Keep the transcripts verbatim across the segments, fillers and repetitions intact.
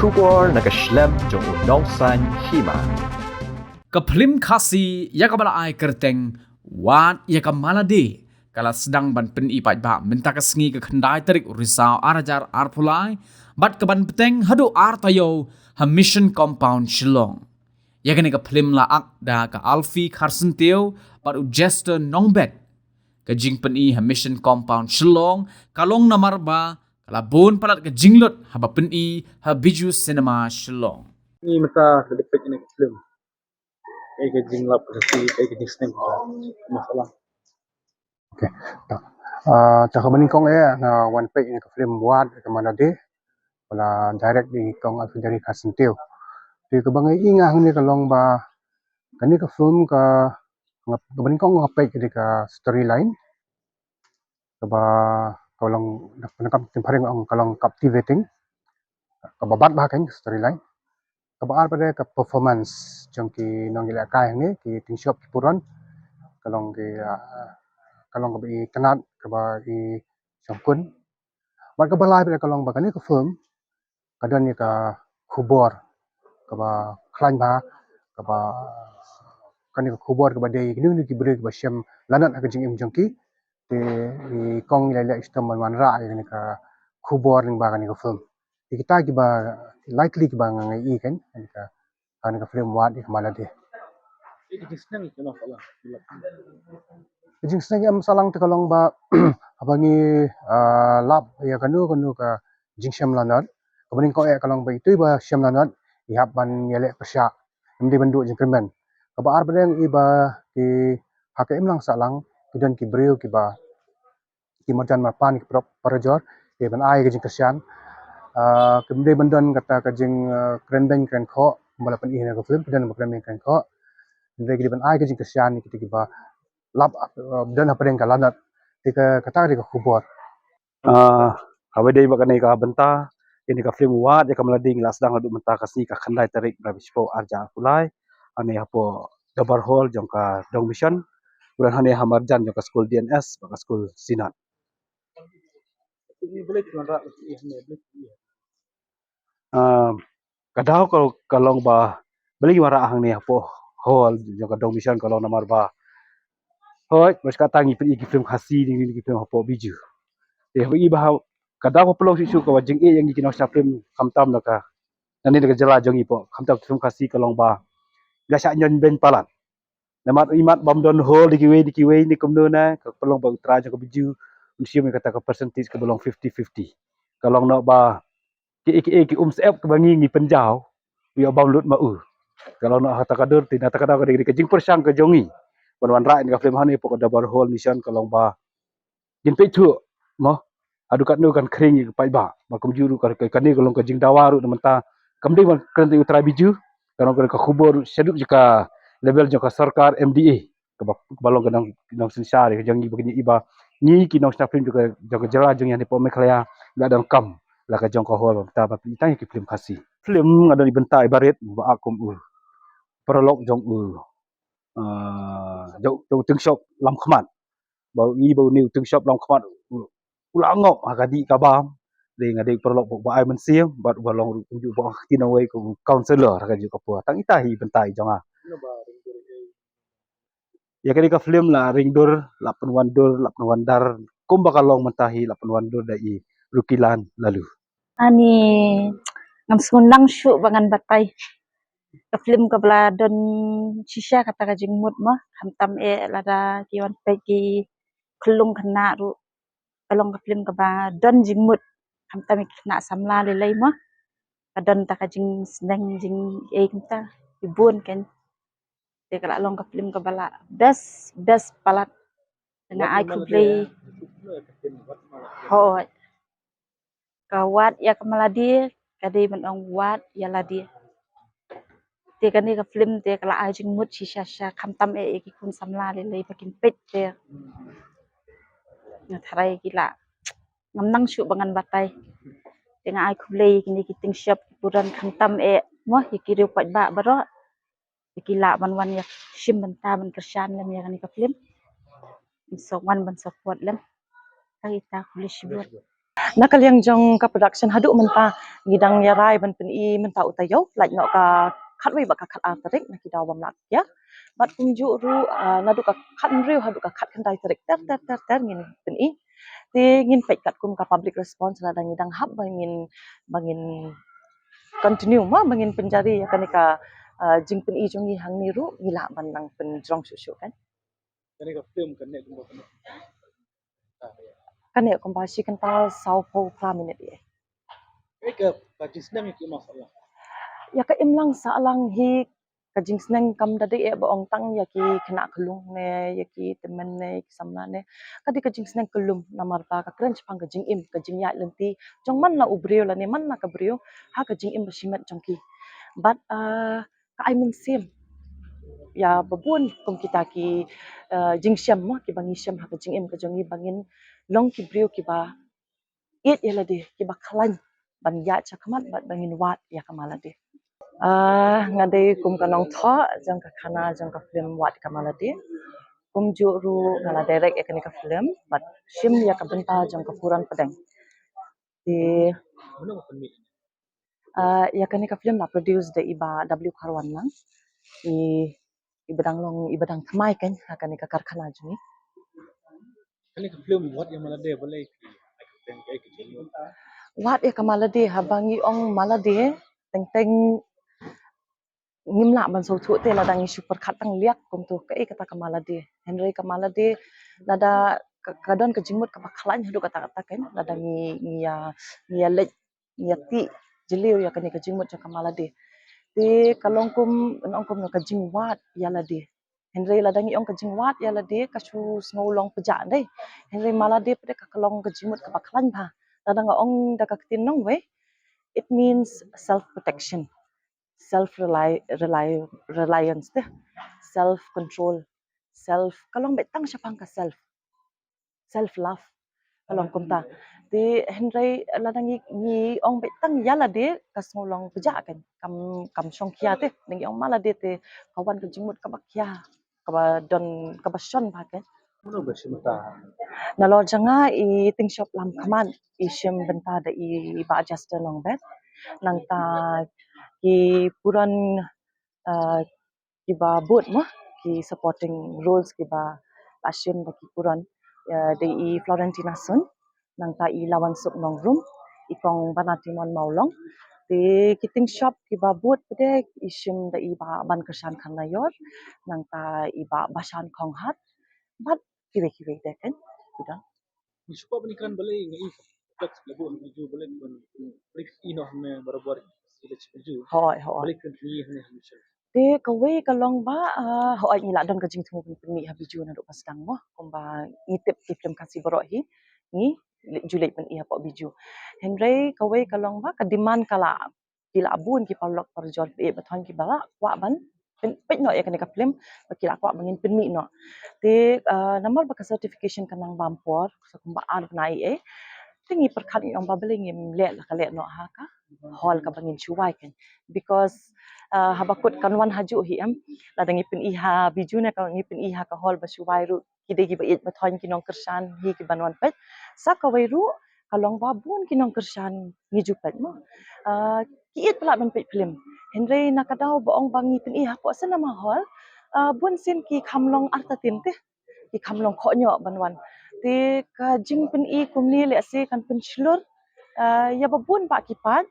Khubor na ka shlem jong u nongsaiñ hima. Ka phlim Khasi ïa kaba la ai kyrteng Wad ïa ka Malade ka la sdang ban pyni paidbah mynta ka sngi ka khyndai tarik u Risaw ar hajar arphew lai bad ka ban bteng haduh ar taïew ha Mission Compound Shillong. Ïa kane ka phlim la ak da ka Alfie Kharsyntiew bad u Jester Nongbet. Ka jingpyni ha Mission Compound Shillong ka long namar ba ka la bun palat ka jinglut haba pyni ha Bijou Cinema Shillong. Ni mynta ka dep peit ïa ka phlim. Ei ka jinglap ka si, ei ka jingsneng ka masalah. Okay. Ta, ah, ta kaba nyngkong eh nga wan peit ïa ka phlim Wad ïa ka Malade. Ba la direct da i Kong Alfie Kharsyntiew. Te kaba nga ïohi nga hangne ka long ba kane ka phlim ka, nga, kaba nyngkong nga peit ïa ka storyline. Kaba, ka long, na ka ktien phareng ong ka long captivating. Kaba bat bha ka storyline. Kaba ar pat ka performance jong ki nongïalehkai hangne, ki tyngshop ki puron. Ka long ki, ah, ka long kaba itynnad, kaba ishongkun. Bad kaba lai pat ka long ba kane ka phlim ka don ïa ka khubor kaba khlaiñ bha, kaba, kane ka khubor kaba dei kine ki briew kiba shem lanot ha ka jingim jong ki. Te i Kong i la leh shitom ban wanrah ïa kane ka khubor lyngba kane ka phlim. Te kita kiba likely kiba nga ïohi kan, kane ka, kane ka phlim Wad ïa ka Malade. Ka jingsneng ïa ka long ba, haba ngi, ah, lap ïa kano kano ka jingshem lanot. Kaba nyngkong eh ka long ba itu iba shem lanot i hap ban ïaleh pyrshah. Ym dei ban duh jingkyrmen. Kaba ar pat nga ïohi ba ki ha ka imlang sahlang ki don ki briew kiba ki marjan marpa ne ki paralok parajor, ki ban ai ka jingkyrshan. Ah, kim dei ban don kata ka jing, ah, kren beiñ kren khoh, kumba la pyni ha ka phlim, ki don ba kren beiñ kren khoh. Hynrei ki dei ban ai ka jingkyrshan ïa kita kiba lap, ah, don hapdeng ka lanot. Te ka, kata ka dei ka khubor. Ah, haba dei ba kane ka bynta, kane ka phlim Wad ïa ka Malade ngi la sdang haduh mynta ka sngi ka khyndai tarik Rabiul Awwal ar hajar arphew lai. Hangne hapoh Dorbar Hall jong ka Dong Mission. Kumba hangne ha marjan jong ka skul D N S bad ka skul Synod. Um, ka daw ka, ka long ba balei ngi wanrah hangne hapoh hall jong ka Dong Mission ka long namar ba, hooid, ba shkatang ngi pyni ki phlim Khasi, ngi pyni ki phlim hapoh Bijou. Te haba i ba ha, ka daw ka pynlong shuh shuh kaba jingeh ïa ngi ki nongshna phlim khamtam na ka, nangne na ka jylla jong ngi hapoh, khamtam ki phlim Khasi ka long ba nga shah ñion beiñ palat. Namar imat bym don hall da kiwei da kiwei ne kumno ne, ka pynlong ba u trai jong ka Bijou un shim ïa kata ka percentage kaba long fifty fifty. Ka long noh ba ki, ki, ki um syep kaba ngi, ngi pynjaw, u ïoh bam lut ma u. Ka long noh ha kata ka dur, te na kata ka daw ka dei ka jingpyrshang ka jong ngi ban wanrah ïa ka phlim hangne hapoh ka Dorbar Hall Mission ka long ba ngin peit thuh, mo. Haduh katno kan khring ïa ki paidbah. Ba kumjuh ruh ka, ka, kane ka long ka jingdawa ruh na mynta. Kam dei ban kren ïa u trai Bijou, ka long ka khubor ruh shaduh jong ka level jong ka sorkar M D A. Kaba, kaba long ka nong, nongsynshar ïa ka jong ngi ba ngi i ba ngi ki nongshna phlim jong ka, jong ka jylla jong ngi hangne hapoh Meghalaya la donkam la ka jong ka hall ba mynta ba pyni tang ïa ki phlim Khasi. Phlim nga don i bynta i barit ba ak kum u paralok jong u, ah, jong, jong u tyngshop lam khmat. Ba u i ba une u tyngshop lam khmat u, u la ngop ha ka dih ka bam. Dei nga dei u paralok ba, ba ai mynsiem bad uba long ruh kumjuh ba ong ha ka ktien nongwei kum u counsellor ha kajuh ka por. Tang ita hi i bynta i jong nga. Ïa kane ka phlim la ring dur, la pynwan dur, la pynwan dar. Kumba ka long mynta hi la pynwan dur da i Rukilan Lalu. Ani ngam sngewthuh shuh ba ngan batai. Ka phlim kaba la don shisha kata ka jingmut mo, khamtam eh lada ki wan peit ki khyllung khynnah ruh. Ka long ka phlim kaba don jingmut, khamtam ïa ki khynnah samla lei lei mo. Ka don ta ka jingsneng jing, eh, kumta ki bun kan. Te ka la long ka phlim kaba la best, best palat. Te nga ai khublei. Hooid. Ka Wad ïa ka Malade, ka dei ban ong wad ïa lade. Te kane ka phlim te ka la ai jingmut shisha shisha, khamtam eh ïa ki khun samla lei lei ba kin peit te. Nga tharai ki la, ngam nang shuh ba ngan batai. Te nga ai khublei ïa kine ki tyngshop ki puran khamtam eh mo ïa ki riew paidbah baroh. Te ki lah ban wan ïa shim bynta ban kyrshan lem ïa kane ka phlim. Ban sa wan ban support lem. Tang ita, khublei shibun. Na ka liang jong ka production haduh mynta ngi dang ïa rai ban pyni mynta u taïew, lait noh ka khatwei bad ka khatar tarik na ki daw bym lah kiar. Bad kumjuh ruh, ah, naduh ka khathynriew haduh ka khatkhyndai tarik ter ter ter ter ngin pyni. Te ngin peit katkum ka public response, lada ngi dang hap ba ngin, ba ngin continue mo, ba ngin pynjari ïa kane ka, ah, jingpyni jong ngi hangne ruh, ngi lah ban nang pynjrong shuh shuh kan. Kane ka film kane kumba kane. Kane kumba shi kynta sawphew phra minit ïa. Ka, ka jingsneng ïa ki imlang sahlang. Ïa ka imlang sahlang hi ka jingsneng kam da dei eh ba ong tang ïa ki khynnah khyllung ne, ïa ki tymmen ne, ïa ki samla ne. Ka dei ka jingsneng kyllum namar ba ka kren shaphang ka jingim, ka jingïaid lynti jong man la u briew lane man la ka briew ha ka jingim ba shimet jong ki. Bad, ah, ka ai mynsiem ïa ba bun kum kita ki, eh, jingshem mo, kiba ngi shem ha ka jingim ka jong ngi ba ngin long ki briew kiba ïeit ïa lade, kiba khlaiñ ban ïaid shakhmat bad ba ngin wad ïa ka Ma Lade. Ah, nga dei kum ka nongthoh jong ka khana jong ka film Wad ïa ka Ma Lade. Kumjuh ruh nga la direct ïa kane ka film bad shim ïa ka bynta jong ka Puran Pdeng. Te, ah, ïa kane ka film la produce da i Bah W Kharwanlang. I, iba dang long, iba dang thymmai kan ha kane ka karkhana jong ngi. Kane ka film Wad ïa ka Ma Lade balei ki, Wad ïa ka Ma Lade, haba ngi ong Ma Lade teng teng ngim lah ban sngewthuh te lada ngi shu pyrkhat tang liak kumto kaei kata ka Ma Lade. Hynrei ka Ma Lade lada ka, ka don ka jingmut kaba khlaiñ haduh katta katta kan, lada ngi, ngi ïa, ngi ïa leit, ngi ïa tih jylliew ïa kane ka jingmut jong ka Ma Lade. Te ka long kum, ong kumno, ka jingwad ïa lade. Hynrei lada ngi ong ka jingwad ïa lade ka shu sngew long pjah dei. Hynrei Ma Lade pat ka long ka jingmut kaba khlaiñ bha. Lada nga ong da ka ktien nongwei, it means self protection, self rely, rely, reliance te, self control, self, ka long beit tang shaphang ka self, self love, ka long kumta. Te hynrei lada ngi, ngi ong beit tang ïa lade ka sngew long pjah kan, kam, kam shong khia te, ngi ong Ma Lade te ka wan ka jingmut kaba khia, kaba don, kaba shon bha kan. Nalor jong nga i Tingshop Lamkhmat i shim bynta da i Bah Justin Nongbet. Nangta ki Puran, ah, kiba bud mo, ki supporting roles kiba la shim da ki Puran, ah, da i Florentina Sun, nangta i Lawansuk Nongrum, i Kong Banatimon Mawlong. Te ki Tingshop kiba bud pat i shim da i Bah Bankyrshan Kharnaior, nangta i Bah Bashan Khonghat. Bad kiwei kiwei de kan, ki don. Ngi shu kwah ban ïakren balei nga i flex labu ha Bijou balei ban, balei i noh hangne barabor i flex Bijou. Hooid, hooid. Balei kan i hangne ha Bijou. Te kawei ka long ba, ah, hooid ngi la don ka jingthmu ban pynmih ha Bijou naduh ba sdang mo. Kumba ngi tip ki film Khasi baroh hi ngi ju leit pynmih hapoh Bijou. Hynrei kawei ka long ba ka demand ka la ki la bun ki paralok parajor ba ïeit ba thoiñ kiba la kwah ban pyn-, peit noh ïa kane ka film, ba ki la kwah ba ngin pynmih noh. Te, ah, namar ba ka certification ka nang bam por, sa kumba ar bnai ei ei. Te ngi pyrkhat ngi ong ba balei ngim leh la ka leh noh ha ka hall kaba ngin shu wai kan. Because, ah, haba kut kan wan hajuh hi em, lada ngi pynmih ha Bijou ne ka ngi pynmih ha ka hall ba shu wai ruh ki dei kiba ïeit ba thoiñ ki nongkyrshan hi kiban wan peit. Sa kawei ruh ka long ba bun ki nongkyrshan ngi ju peit mo. Ah, ki ïeit palat ban peit film. Hynrei na ka daw ba ong ba ngi pynmih hapoh cinema hall, ah, bun sien ki kham long artatien te. Ki kham long khohñioh ban wan. Te ka jingpynmih kumne lehse kan pynshlur, ah, ïa ba bun bah ki paid.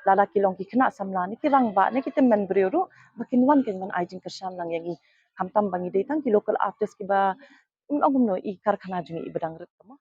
Lada ki long ki khynnah samla ne ki rangbah ne ki tymmen briew ruh ba kin wan kin ban ai jingkyrshan lang ïa ngi. Khamtam ba ngi dei tang ki local artist kiba ong kumno i karkhana jong ngi i ba dang rit ka mo.